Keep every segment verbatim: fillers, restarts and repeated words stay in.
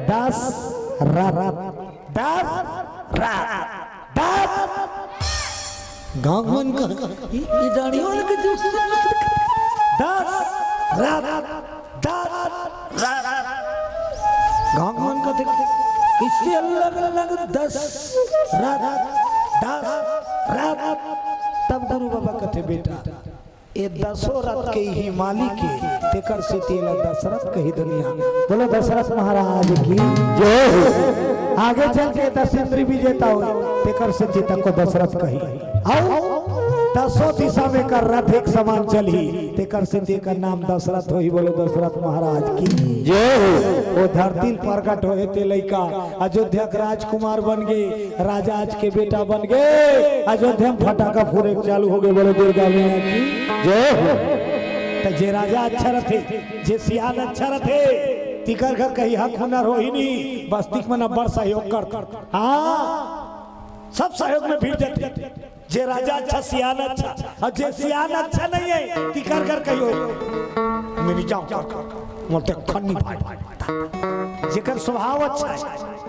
दस रथ, दस रथ, दस गाँव मन का, ई, ई डांडिया वाला के जो, दस रथ, दस रथ। गाँव मन का देख, इससे अलग-अलग दस रथ, दस रथ। तब गुरु बाबा कथे, "बेटा, ए दसों रथ के ही मालिक हे, तेकर सेती एला दशरथ कही दुनिया।" बोलो दशरथ महाराज की जय हो। आगे चल के दस इंद्री विजेता हो, तेकर सेती तको दशरथ कही। अउ दसों दिशा में कर रथ एक समान चलही, तेकर सेती एकर नाम दशरथ होही। बोलो दशरथ महाराज की जय हो। ओ धरती ल प्रगट होए ते लइका अयोध्या के राजकुमार बन गे, राजा आज के बेटा बन गे, अयोध्या में फटाका फूरे के चालू हो गे। बोलो दुर्गा मैया की जय हो। त जे राजा अच्छा रथे, जे सियान अच्छा रथे, तिकर घर कहीं हक हुनर होही नहीं, बस्तिक मन अब्बड़ सहयोग करथे। हाँ, सब सहयोग में भिड़ जाथे। जे राजा अच्छा, सियान अच्छा, अउ जे सियान अच्छा नहीं हे, तिकर घर कहियो, "मैं नहीं जाऊँ कर, कर, मोर ते खन्नी भाई।" जेकर स्वभाव अच्छा हे,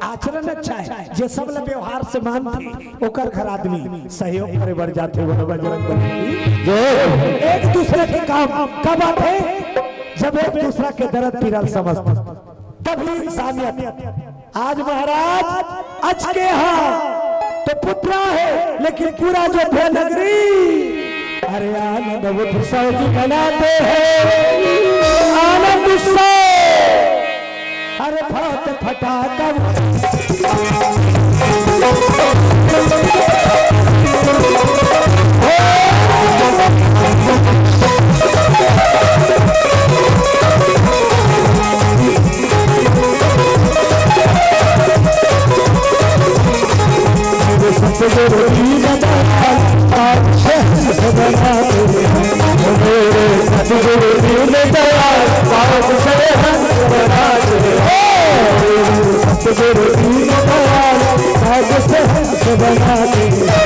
आचरण अच्छा हे, जे सब ल व्यवहार से मानथे, ओकर घर आदमी सहयोग करे बर जाथे। बोलो बजरंग बली की जय। एक दूसरे के काम कब आथे? जब एक दूसरा के दर्द पीरा ल समझथे, तभी इंसानियत। आज महाराज अचके हा तो पुतरा हे, लेकिन पूरा अयोध्या नगरी, अरे आनंद उत्सव जी मनाते हैं, आनंद उत्सव। अरे फट फटाका। सतगुरु दीनदयाल पातशाह बनाते हैं, मेरे सतगुरु दीनदयाल पातशाह बनाते हैं। सतगुरु दीनदयाल पातशाह बनाते हैं,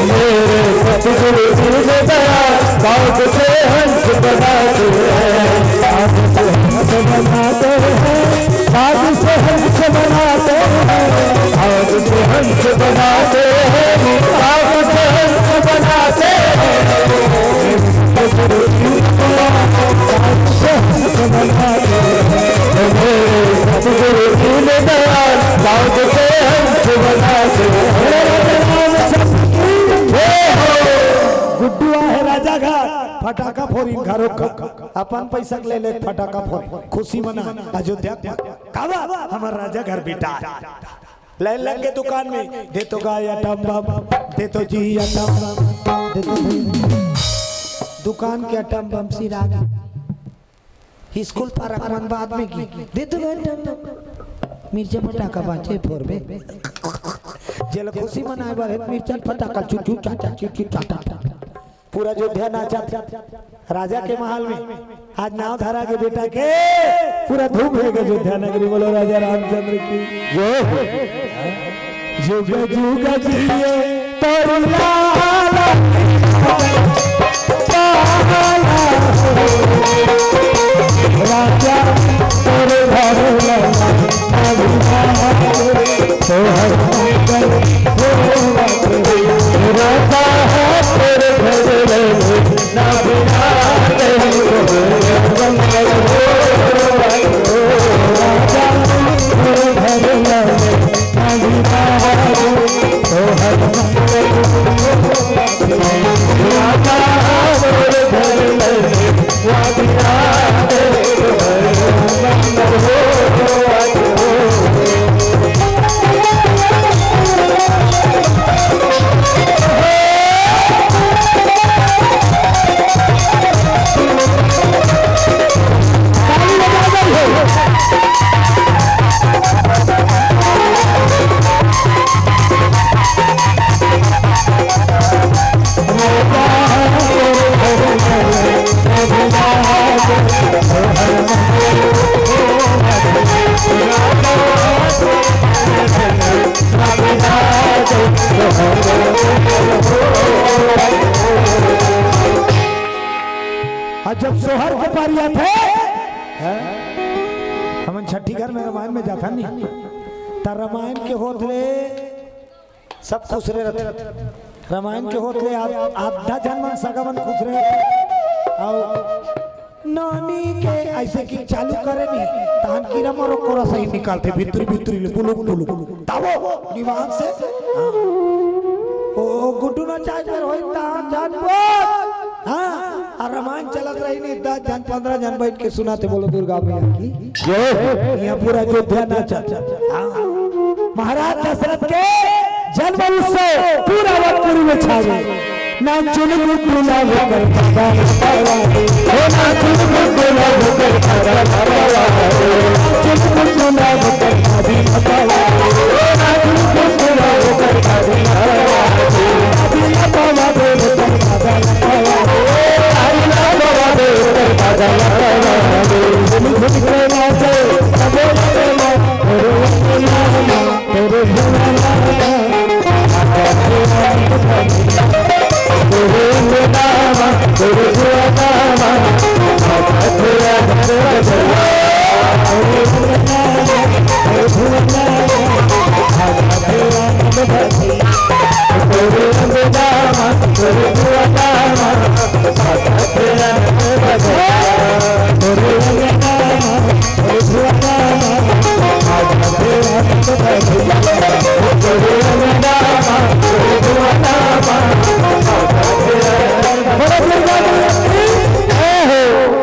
मेरे सतगुरु दीनदयाल पातशाह बनाते हैं, पातशाह बनाते हैं। बाग से हंस बनाते हैं, बाग से हंस बनाते हैं, बाग से हंस बनाते हैं। बाग से हंस बनाते हैं, मेरे सतगुरु दीनदयाल, बाग से हंस बनाते हैं। गुड्डू आहे राजा घर, फटाका फोरिन घरो का, अपन पैसा ले ले फटाका फोरिन, खुशी मना अयोध्या का। काबर हमर राजा घर बेटा। लाइन लग के दुकान में, दे तो गाय atom bomb, दे तो जी atom bomb, दे तो जी। दुकान के atom bomb सिरा गे। स्कूल पार्क मन बाद में की, दे तो गाय atom bomb। मिर्चा फटाका बांचे फोरबे। जेला खुशी मनाए बर हे, मिर्चा फटाका चू चू चा चा, चू चू चा चा। पूरा अयोध्या नाचत हे राजा के महल में। आज नाव धरा गे बेटा के, पूरा धूम हे गे अयोध्या नगरी। बोलो राजा रामचंद्र की जय हो। जुग जुग जिए तोर लाला, लाला। राजा तोर घर लाला, तोहर मंगल होवत हे। राजा तोर घर लाला, अउ जब सोहर के पारी आथे, हैं? हमन छठी घर में रामायण में जाथन नहीं, त रामायण के होत ले सब खुसरे रथे। रामायण के होत ले आध-, आधा झन मन सगा मन खुसरे रथे। अउ नोनी के अइसे कि चालू करे नहीं, तहन कीरा मकोरा सही निकालथे, भीतरी भीतरी ले बुलुक बुलुक। तावो निवान से, हाँ। ओ गुड्डू ना चाय पर होई, तहन जान बोल। हाँ, अउ रामायण चलत रही नहीं, दस झन, पन्द्रह झन बइठ के सुनाथे, बोलो दुर्गा मैया की। जय। यहाँ पूरा अयोध्या नाचत। हाँ। महाराज दशरथ के जन्म उत्सव पूरा अवधपुरी में छा गए। नाचुन गुड्डू ना होकर दादा पावा रे। ओ नाचुन गुड्डू ना होकर दादा पावा रे। नाचुन गुड्डू ना होकर दादी पावा रे। ओ नाचुन गुड्डू ना होकर दादी पावा रे। दादी पावा रे, होकर दादा पावा रे। दादी पावा रे, होकर दादा पावा रे। झुम झुम के नाचे, सबे नाचे ना, अरे नाचे ना।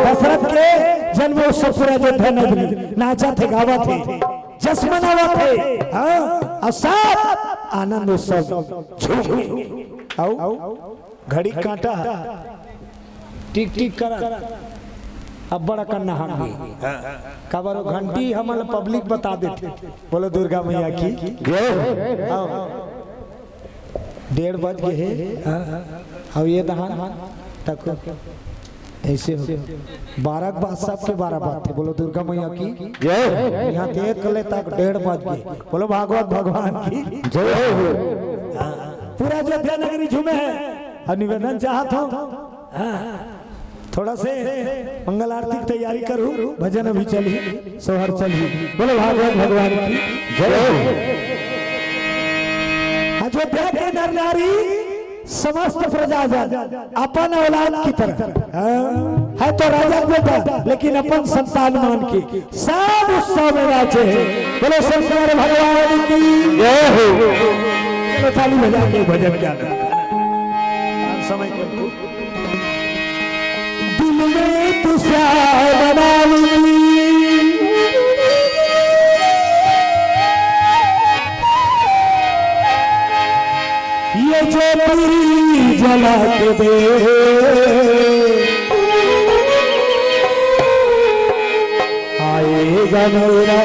दशरथ के जन्मोत्सव पूरा अयोध्या नगरी नाचत हे, गावत हे, जश्न मनावत हे, हाँ, अउ सब आनंद उत्सव झूम। अउ घड़ी कांटा टिक टिक करत अब्बड़ अकन नहांगे। काबर ओ घंटी हमन पब्लिक बता देथे। बोलो दुर्गा मैया की। जय। हाँ। डेढ़ बज गे हे। हाँ। अउ ये दहान तक अइसे हो। बारह के बाद सबके बारह बजथे। बोलो दुर्गा मैया की। जय। यहाँ देख ले तक डेढ़ बज गे। बोलो भागवत भगवान की। जय हो। हाँ। पूरा अयोध्या नगरी झूमे हे। अउ निवेदन चाहत हों, हाँ, थोड़ा से मंगल आरती के तैयारी करू, भजन अभी चलही, सोहर चलही। बोलो भागवत भगवान की जय हो। अयोध्या के नर नारी, समस्त प्रजाजन अपन औलाद की तरह, हाँ, है तो राजा बेटा, लेकिन अपन संतान मान के सब उत्सव में नाचे हैं। बोलो शंकर भगवान की जय हो। चलो ताली बजा के भजन क्या करना। समय को दिल में तू श्याम नाम की ये जो पूरी जला के दे आएगा मेरा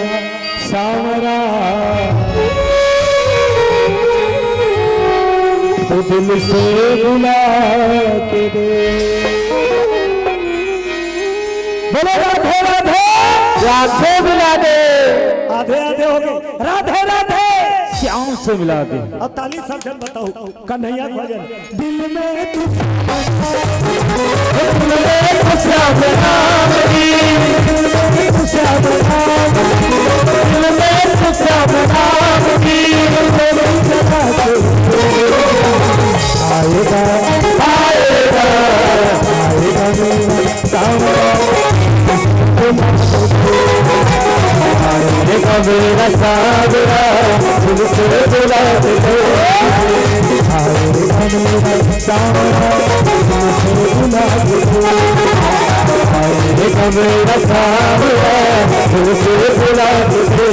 सांवरा, तो दिल से बुला के दे। बोलो राधे राधे। राधे मिला दे। आधे आधे हो गए। राधे राधे। श्याम से मिला दे। अब ताली सब जन बताओ। कन्हैया भजन। दिल में तू दिल में तू श्याम नाम की, दिल में तू श्याम नाम की, दिल में तू श्याम नाम की, आएगा, आएगा, आएगा मेरा सांवरा। आएगा मेरा सांवरा, दिल से बुला के दे। आएगा मेरा सांवरा, दिल से बुला के दे। आएगा मेरा सांवरा, दिल से बुला के दे।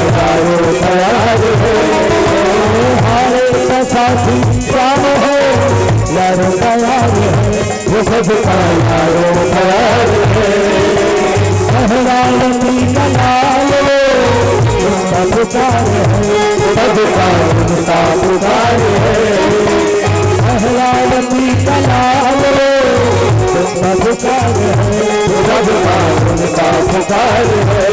यारो प्यार है, हारे का साथी श्याम है, यारो प्यार है, वो सबका यारो प्यार है। लहरावती का लाल वो, उनका पुकार है, सबका उनका पुकार है। लहरावती का लाल वो, उनका पुकार है, सबका उनका पुकार है।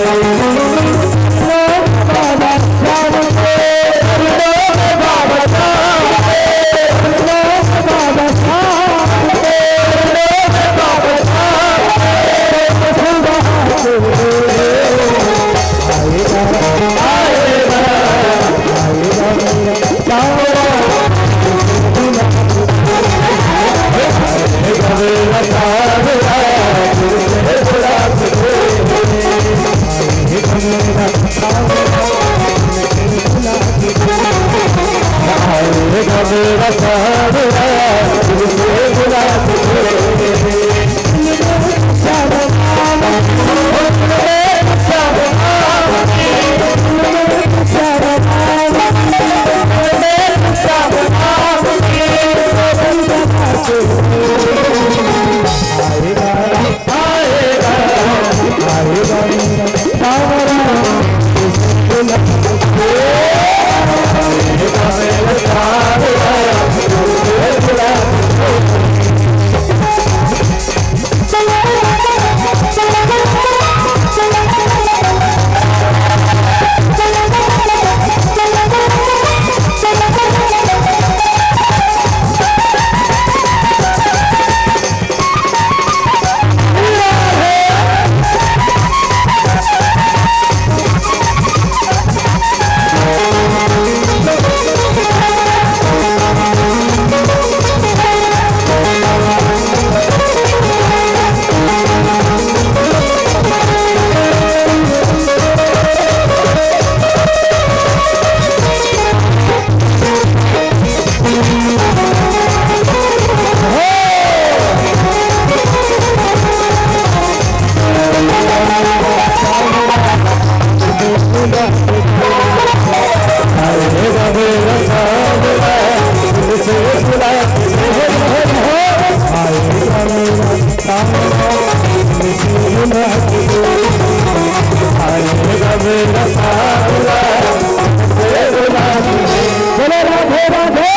बोलो राधे राधे।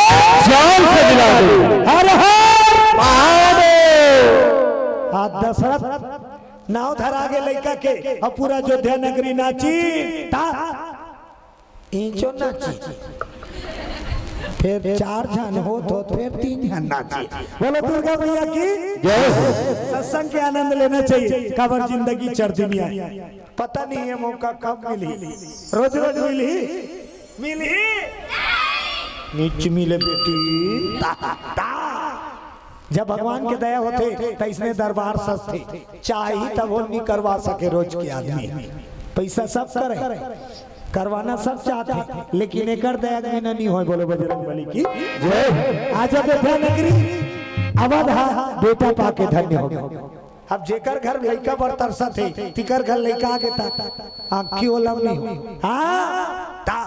जान से मिला दो। हर हर महादेव। आज दशरथ नाव धरा गे लइका के, अब पूरा अयोध्या नगरी नाची। ता इंचो नाची। फिर चार झन होत होत फिर तीन झन नाची। बोलो दुर्गा मैया की जय। सत्संग के आनंद लेना चाहिए, काबर जिंदगी चढ़ दुनिया। पता नहीं ये मौका कब मिली, रोज रोज मिली, मिली। नीच मिले बेटी। ता, ता। जब भगवान के दया होथे, त इसने दरबार सजथे। चाही तभो नी करवा सके रोज के आदमी। पैसा सब करे, करवाना सब चाहथे, लेकिन एकर दया के बिना नी होय। बोलो बजरंग बली की जय। आज अयोध्या नगरी अवध हा बेटा पाके धन्य हो गए। अब जेकर घर लइका बर तरसत हे, तिकर घर लइका आगे ता आँखी ओलम नी हो। हाँ, ता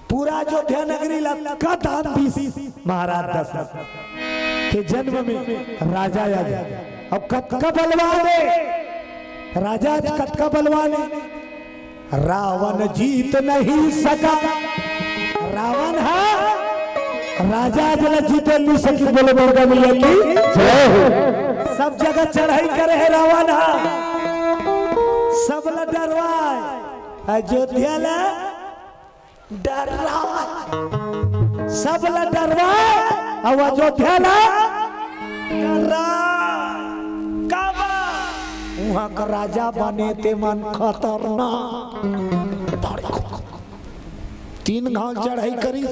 पूरा अयोध्या नगरी ला का दान दिस महाराज दशरथ के जन्म में राजा आज। अब कतका बलवान हे राजा, आज कतका बलवान हे। रावण जीत नहीं सका। रावण हा राजा आज ला जीते नहीं सकी। बोलो दुर्गा मैया की जय हो। सब जगह चढ़ाई करे हे रावण हा, सब ला डरवाए, अयोध्या ला डरवाए, सब ला डरवाए, अउ अयोध्या ला डरवाए। काबर? उहाँ का राजा बने ते मन खतरनाक। तीन घाव चढ़ाई करिस,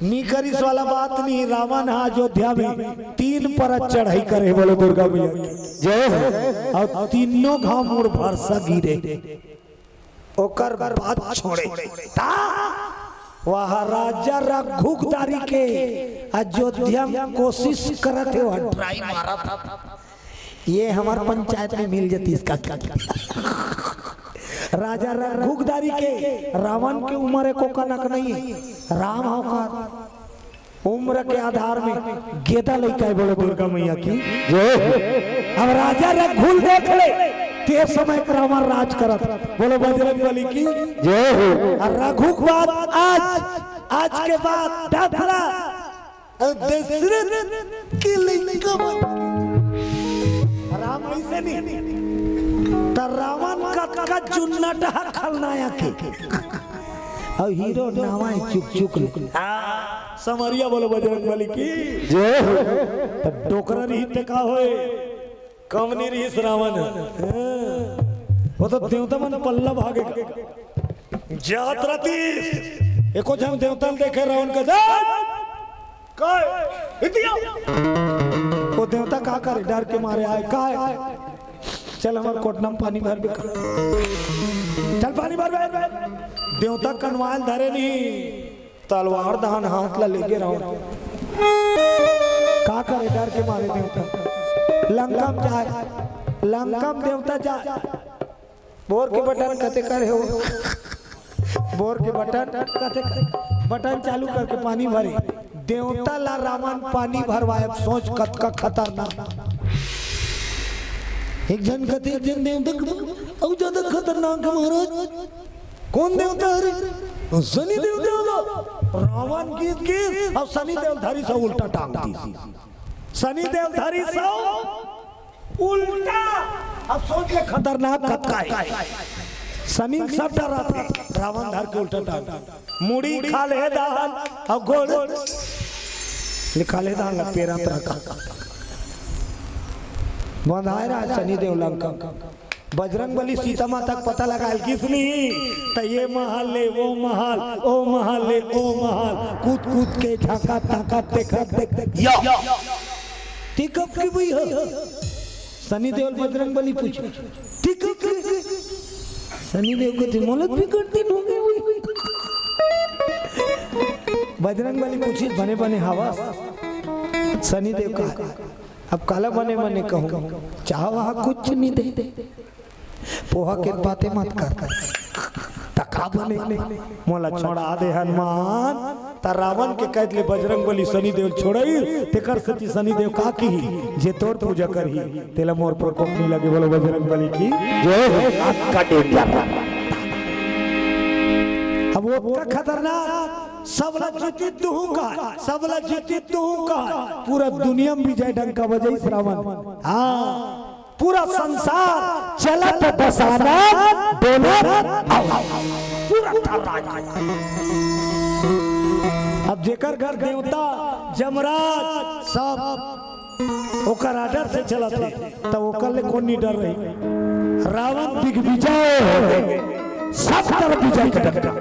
नी करिस वाला बात नहीं। रावण हा अयोध्या में तीन परत चढ़ाई करे। बोलो दुर्गा मैया की जय हो। अउ तीनों घाव मुड़ भरसा गिरे। ओकर बाद छोड़े। ता वह राजा रघुक दारी के अयोध्या में कोशिश करत हे, वह ट्राई मारत हे। ये हमर पंचायत में मिल जतिस का। राजा रघुक दारी के, रावण के उम्र एको कनक नहीं है। राम ह ओकर उम्र के आधार में गेदा लइका है। बोलो दुर्गा मैया की जय हो। अब राजा रघु ल देख ले, ते समय के रावण राज करत। बोलो बजरंग बली की जय हो। और रघु के बाद आज, आज के बाद डथरा और दशरथ के लइका बन के। राम ऐसे नहीं, त रावण कतका जुन्नट ह खलनायक के। अउ हीरो नावा है चुक चुक ले। हाँ, समरिया बोलो बजरंग बली की जय हो। त डोकरा रही ते का होए, कम नहीं रही रावण। हाँ। वो तो देवता मन पल्ला भागे। जात रतिस एको झन देवता ल देखे, रावण कथे, "काय? इतिया?" वो देवता का करे, डर के मारे आए, "काय?" "चल हमर कोटना म पानी भर बेटा।" "चल पानी भर बे।" देवता कनवाल धरे नहीं, तलवार दान हाथ ला लेगे रावण। का करे, डर के मारे देवता लंका म जाए, लंका म देवता जाए। बोर के बटन कते करे हो, बोर के बटन कते, बटन चालू करके पानी भरे। देवता ला रावण पानी भरवाए। अब सोच कतका खतरनाक। एक झन कते, एक झन देवता, अउ ज्यादा खतरनाक है महाराज। कौन देवता हरे? शनि देव देवता। रावण गिस गिस, अब शनि देव धरिस अउ उल्टा टांग दिस। शनि देव धरिस अउ उल्टा। अब सोच ले खतरनाक कतका है। शनि सब डरथे, रावण धर के उल्टा टांग। मुड़ी खाल्हे दाहन अउ गोड़ ले खाल्हे दाहन ला पेरत रखा। बंधाए रहा शनि देव लंका। बजरंग बली सीता माता के पता लगाए ल गिस नहीं, त ये महल ले वो महल, ओ महल ले ओ महल, कूद कूद के झांकत ताकत देखत देख देख या। ते कब के बई ह? शनि देव ल बजरंग बली पूछे, "ते कब के?" शनि देव कथे, "मोला भी कर दिन हो गए बई।" बजरंग बली पूछिस, "बने बने हवस?" शनि देव कहा, "अब काला बने बने कहूँ, चाह वहाँ कुछ नहीं दे।" पोहा के बातें मत कर। त का बने? मोला छोड़ा दे हनुमान। त रावण के कैद ले बजरंग बली शनि देव छोड़ई, तेकर सेती शनि देव का किही, जे तोर पूजा करही, तेला मोर प्रकोप नहीं लगे। बोलो बजरंग बली की जय हो। आपका डेंजर। अब वो का खतरनाक, सब ला जीती तू का, सब ला जीती तू का, पूरा दुनिया में विजय डंका बजाइस रावण। हाँ। पूरा संसार चलत दसानन डोलत हवा। पूरा थर्राए। अब जेकर घर देवता, जमराज, सब ओकर आर्डर से चलत हे, त ओकर ले कोन नहीं डर रही? रावण दिग्विजय हो गए, सब तरफ विजय के डंका।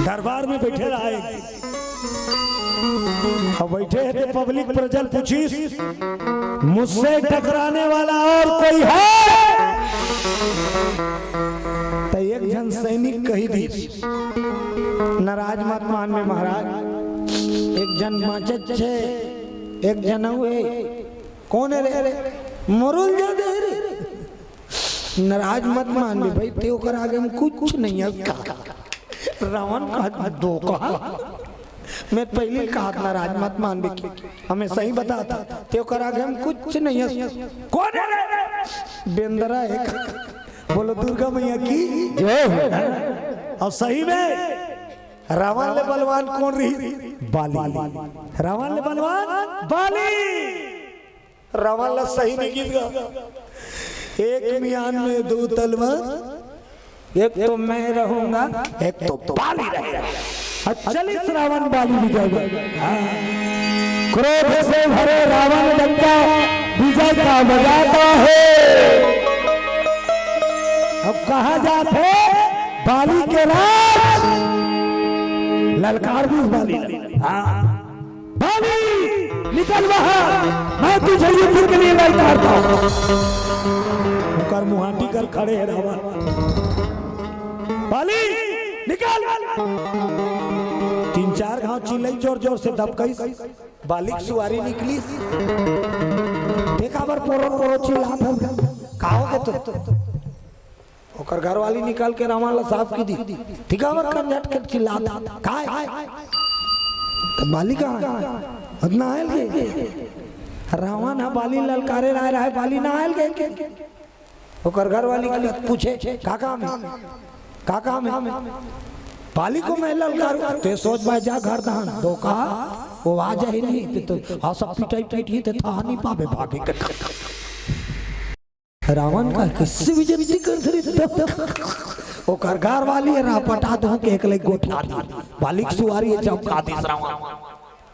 दरबार में बैठे रहे, अब बैठे हे ते पब्लिक प्रजल पूछिस, "मुझसे टकराने वाला और कोई है?" त एक झन सैनिक कही दिस, "नाराज मत मान में महाराज, एक झन बाँचत हे, एक झन अउ हे।" "कोन हे रे?" "मरुल जा दे रे।" "नाराज मत मान में भाई, ते ओकर आगे में कुछ नहीं है।" का रावण कहा, "दो कहा, मैं पहले कहा था, नाराज मत मान बेटी, हमें सही बता था, ते ओकर आगे हम कुछ नहीं है।" "कौन है रे?" "बेंदरा है।" बोलो दुर्गा मैया की जय हो। और सही में रावण ले बलवान कौन रही? बाली। रावण ले बलवान बाली। रावण ला सही नहीं गिस गा। एक म्यान में दो तलवार, एक तो मैं रहूंगा, एक तो बाली रहेगा। और चलिस रावण बाली विजय। हाँ। क्रोध से भरे रावण डंका विजय का बजाता है। अब कहा जात है बाली के राज, ललकार दिस बाली। हाँ। "बाली, निकल बाहर, मैं तुझे युद्ध के लिए ललकारता हूँ।" ओकर मुहाटी कर खड़े हे रावण। "बाली, निकल।" तीन चार घाव चिल्लाई जोर जोर से दबकइस, बाली के सुवारी निकलिस। देखा बर पोरो पोरो चिल्लात हस, "का हो गे तो?" ओकर घरवाली निकल के रावण ला साफ की दी। ठीक है, अमर कन झट के चिल्लात, "काय? त बाली कहाँ है? अतना आयल के?" रावण ह बाली ललकारे लाए रहे, बाली ना आयल के। ओकर घरवाली के पूछे, "का काम है? का काम है?" "बाली को मैं ललकारूं।" "ते सोच भाई, जा घर दहन, धोखा, वो आ जाही नहीं, ते तो हाँ सब पिटाई पीटही, ते था नहीं पाबे भागे के।" रावण का किससे बेइज्जती कर दे तब। ओकर घर वाली है, राह पटा दो के एक ले गोठा दी। बाली के सुवारी है, चमका दी रावण।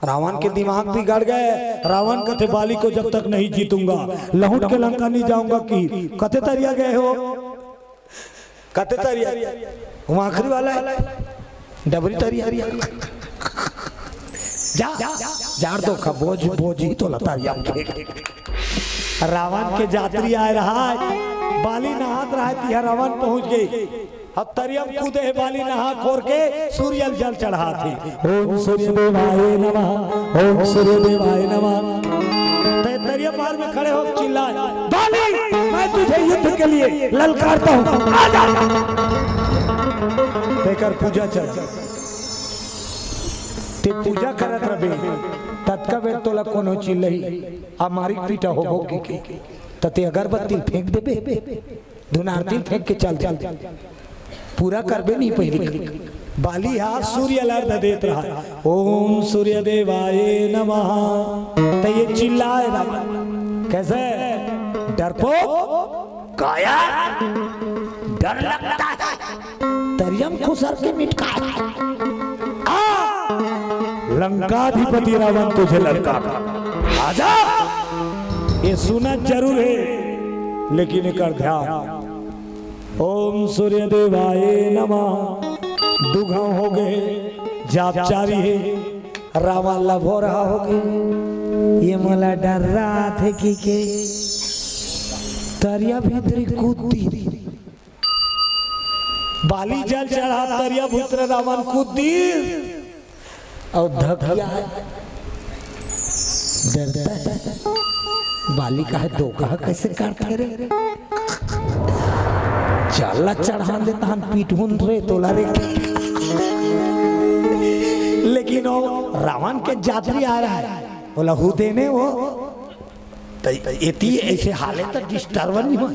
रावण के दिमाग बिगड़ गए। रावण कथे, "बाली को जब तक नहीं जीतूंगा, लहुट के लंका नहीं जाऊंगा।" कि कते तरिया गए हो? कते तरिया? वो आखिरी वाला है, डबरी तरिया। जा, जाड़ धोखा, बोझ, बोझ ही तो लतारिया में खेल। रावण के जात्री आए रहा है, बाली नहात रहा है, तिहा रावण पहुंच गए। अब तरिया में कूदे है बाली, नहा खोर के सूर्य ल जल चढ़ात हे। "ओम सूर्य देवाय नमः, ओम सूर्य देवाय नमः।" ते तरिया पार में खड़े हो चिल्लाए, "बाली, मैं तुझे युद्ध के लिए ललकारता हूँ, आ जा।" तेकर पूजा चल। ते पूजा करत रबे, ततका बेर तोला कोनो चिल्लही, आ मारिक पीटा होबो के, के। त ते अगरबत्ती फेंक देबे, धुनारती फेंक के चल दे। पूरा करबे नहीं पहिले। बाली हा सूर्य ल अर्घ देत रहा, "ओम सूर्य देवाय नमः।" त ये चिल्लाए रहा, "कैसे? डरपोक? काया? डर लगता है? तरिया म खुसर के मिटका है। आ, लंकाधिपति रावण तुझे ललकार, आजा।" ये सुना जरूर है, लेकिन एकर ध्यान। ओम सूर्य देवाय नमः। दू घाव हो गए, जाप जारी है। रावण ला भोरहा हो गए, ये मोला डर्राथे कि के। तरिया भीतरी कूद दी। बाली जल चढ़ा, तरिया भीतर रावण कूद दी। अउ धकिया है, डरता है। बाली का है, धोखा कैसे करथे रे? चल ला चढ़ान दे, तहन पीटहून रे तोला रे। लेकिन वो रावण के जात्री आ रहा है, बोला हु देने वो। त एती ऐसे हाले त disturb नहीं हो।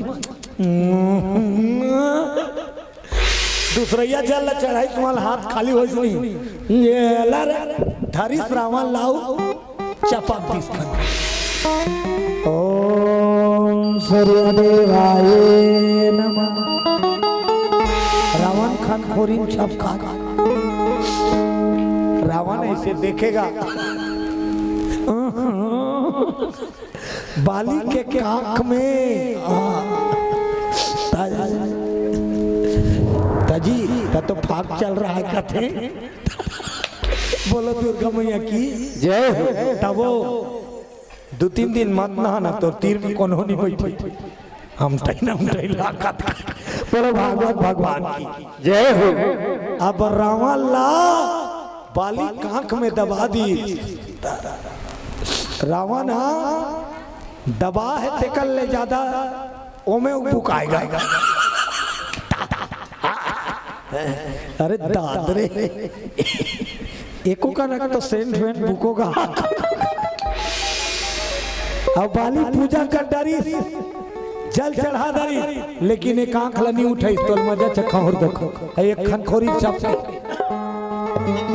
दूसरैया जल ला चढ़ाई, तुम्हारा हाथ खाली होइस नहीं। ये ला रे, धरिस रावण ला अउ चपक दिस खन। ओम सूर्य देवाय नमः। रावण खनखोरी म चपका। रावण ऐसे देखेगा। बाली के काख में, हाँ। तज-, तजी, त तो फाग चल रहा है कथे। बोलो दुर्गा मैया की जय हो। तब वो दू तीन दिन मत नहाना, तो तीर में कोनो नहीं बैठे। हम टहना, हम टहना लागत। बोलो भागवत भगवान की जय हो। अब रावण ला बाली काख में दबा दी। रावण हा दबा है, तेकर ले ज्यादा ओमे बुकाएगा। अरे दाद रे, एको कनक तो सेंट वेंट बुकोगा। अब बाली पूजा कर डारी, जल चढ़ा डारी, लेकिन एक आंख ला नहीं उठाई, तोल मजा चखा और देखो, एक खनखोरी चप।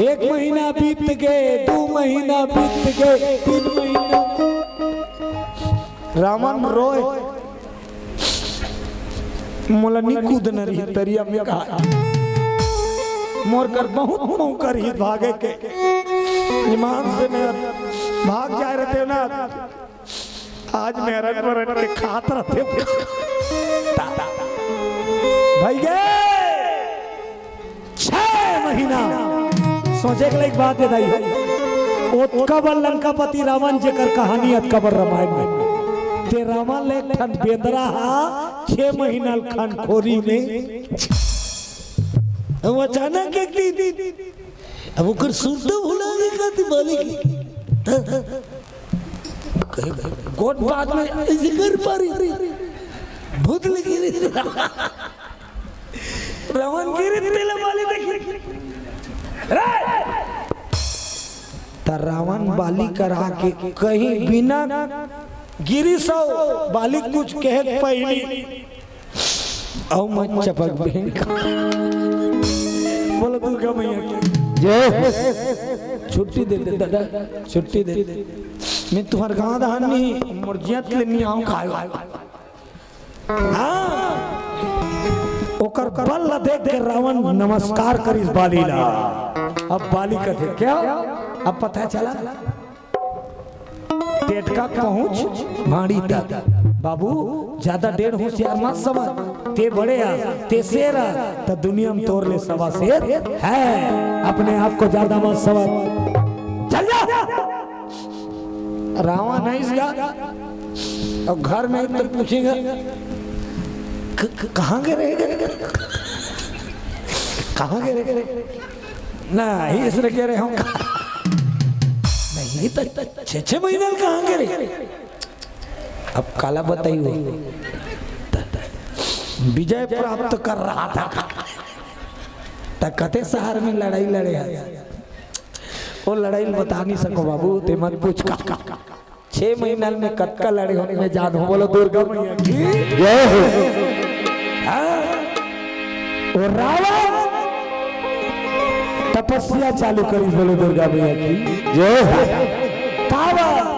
एक महीना बीत गए, दो महीना बीत गए, तीन महीना। रावण रोए, मोला नी कूदना रही तरिया में, कहा मोर कर बहुत मौका रही भागे के, ईमान से मैं भाग जाए रहते ना, आज मैं रट रट के खात रहते। भाई गे छह महीना। सोचे के लायक बात है दाई, ओतका बड़ लंकापति रावण जेकर कहानी अतका बड़ रामायण में, ते रावण ले एक ठन बेंदरा हा छह महीना ल खनखोरी में। अब अचानक एक दिन, अब ओकर सुरता भुला गई का दिवाली की। कहे, गोठ बात में जिक्र पारी भूत लगी रही। रावण गिरी तेला बाली देखी। रे! त रावण बाली करा के कहीं बिना गिरिस अउ बाली कुछ कहे के पहिली अउ मैं चपक बेंक। बोलो दुर्गा मैया की। जय हो। छुट्टी दे दे दादा, छुट्टी दे दे। मैं तुम्हार गाँव दहान नहीं, मोर जियत ले नहीं आऊँ खाए। हाँ, ओकर बल ला देख के रावण नमस्कार करिस बाली ला। अब बाली कथे, "क्या?" अब पता चला, टेटका पहुँच भाड़ी तक। बाबू, ज्यादा डेढ़ होशियार मत समझ, ते बड़े आ, ते शेर आ, त दुनिया में तोर ले सवा शेर है। अपने आप को ज्यादा मत समझ। चल जा। रावण है इसका। अब घर में तो पूछेगा, "क-, क-, कहाँ गे रहे? कहाँ गे रहे?" नहीं, इसने कह रहे हम कहाँ? नहीं, तो छह, छह महीने में कहाँ गे रहे? अब काला बताइए, विजय प्राप्त कर रहा था, त कते शहर में लड़ाई लड़े है। वो लड़ाई बता नहीं सको बाबू, ते मत पूछ का। छह महीना में कतका लड़े होने में जान हो, बोलो दुर्गा मैया की। जय हो। हाँ। और रावण तपस्या चालू करी, बोलो दुर्गा मैया की। जय हो। कावा?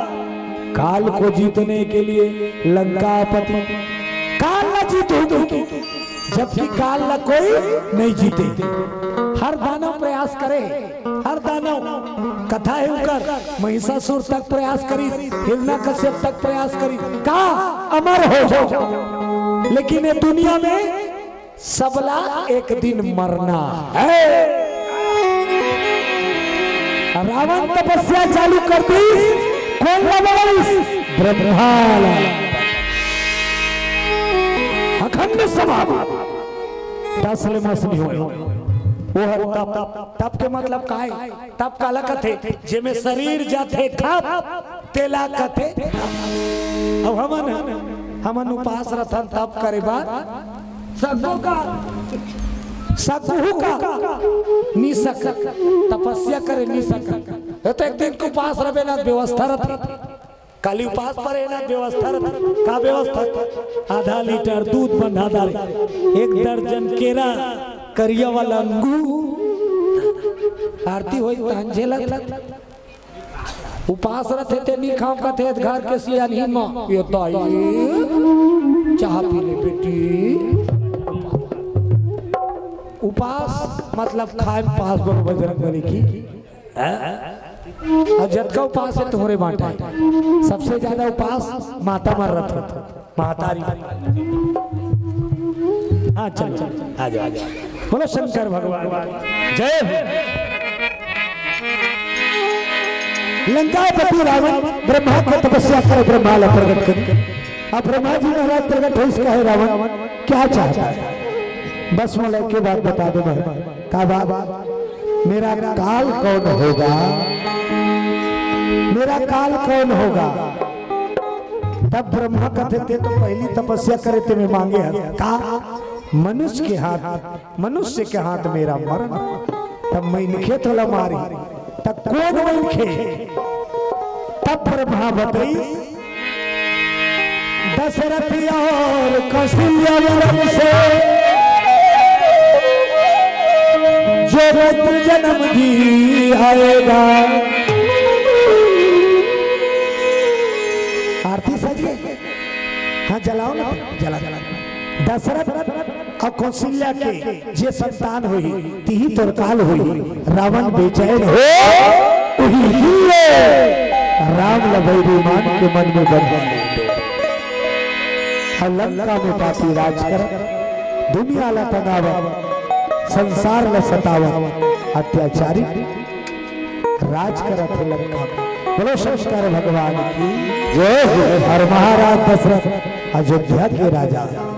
काल को जीतने के लिए लंकापति। काल न जीतूंगी, जबकि काल ला कोई नहीं जीते। हर दानव प्रयास करे, हर दानव। कथा है उकर, महिषासुर तक प्रयास करी, हिरण्यकश्यप तक प्रयास करी, का अमर हो जाओ। लेकिन ये दुनिया में सबला एक दिन मरना है। रावण तपस्या चालू कर दी, कौन ला बोलिस? ब्रह्मा ला। अखंड समाधि। दस ले मस नहीं होय। वो हर तप, तप के मतलब काय? तप काला कथे? जेमे शरीर जाथे ठप, तेला कथे। अब हमन, हमन उपास रथन तप करे बर, सको का, सकहू का, नी सक, तपस्या करे नी सक। ये तो एक दिन के उपास रबे ना, व्यवस्था रथे। काली उपास पर है ना, व्यवस्था रथे। का व्यवस्था? आधा लीटर दूध बंधा डारे, एक दर्जन केरा, करिया वाला अंगूर, आरती होई तान झेलत। उपास रथे ते नी खाव कथे घर के सियानी म, "ये दाई, चाह पी ले बेटी।" उपास मतलब खाए पास, बोलो बजरंग बली की। हैं? अउ जतका उपास हे तोहरे बांटा हे। सबसे ज्यादा उपास माता मन रथे। महतारी। हाँ, चलो, चलो, आ जाओ, आ जाओ। बोलो शंकर भगवान। जय हो। लंकापति रावण ब्रह्मा के तपस्या करे, ब्रह्मा ला प्रगट करे। अब ब्रह्मा जी महाराज प्रगट होइस, कहे, "रावण क्या चाहता है?" बस मोला एक ही बात बता दे महाराज। का बात? मेरा काल कौन होगा? मेरा काल कौन होगा? तब ब्रह्मा कथे, "ते तो पहली तपस्या करे, ते में मांगे हस का? मनुष्य के हाथ, मनुष्य के हाथ मेरा मरण।" तब मनखे तोला मारी, तब कौन मनखे? तब ब्रह्मा बताई, दशरथ और कौशल्या वंश से जो पुत्र जन्म भी आएगा। आरती सज गई। हाँ, जलाओ ना, जला, जला। दशरथ अउ कौशल्या के जे संतान होही, तिही तोर काल होही। रावण बेचैन हो, उही ले। राम ल बैरी मान के मन में बंधा ले। अउ लंका में पापी राज करत, दुनिया ला तनावत, संसार ला सतावत, अत्याचारी राज करत हे लंका में। बोलो शंकर भगवान की जय हो। और महाराज दशरथ अयोध्या के राजा,